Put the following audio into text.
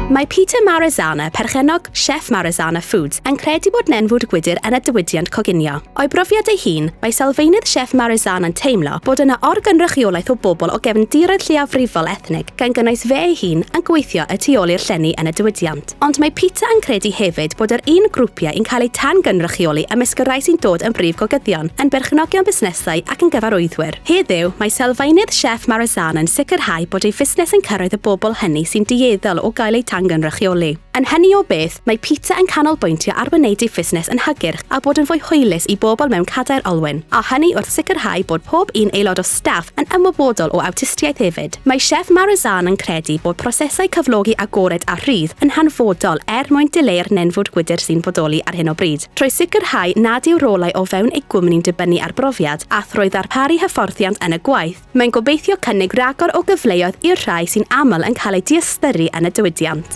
Mae Peter Marizana, perchennog Chef Marizana Foods, yn credu bod nenfwd gwydr yn y diwydiant coginio. O'i brofiad ei hun, mae sylfaenydd Chef Marizana yn teimlo bod yna orgynrychiolaeth o bobl o gefndiroedd lleiafrifol ethnig, gan gynnwys fe ei hun, yn gweithio y tu ôl i'r llenni yn y diwydiant. Ond mae Peter yn credu hefyd bod yr un grwpiau yn cael eu tan-gynrychioli ymysg y rhai sy'n dod yn brif gogyddion, yn berchnogion busnesau ac yn gyfarwyddwyr. Heddiw, mae sylfaenydd Chef Marizana yn sicrhau bod ei fusnes yn cyrraedd y bobl hynny sy'n dueddol o gael eu tangynrychioli. Yn hynny o beth, mae Peter yn canolbwyntio ar wneud ei fusnes yn hygyrch a bod yn fwy hwylus i bobl mewn cadair olwyn, a hynny wrth sicrhau bod pob un aelod o staff yn ymwybodol o awtistiaeth hefyd. Mae Chef Marizana yn credu bod prosesau cyflogi agored a rhydd yn hanfodol er mwyn dileu'r nenfwd gwydr sy'n bodoli ar hyn o bryd. Trwy sicrhau nad yw rolau o fewn ei gwmni'n dibynnu ar brofiad, a thrwy ddarparu hyfforddiant yn y gwaith, mae'n gobeithio cynnig rhagor o gyfleoedd i'r rhai sy'n aml yn cael eu diystyru yn y diwydiant.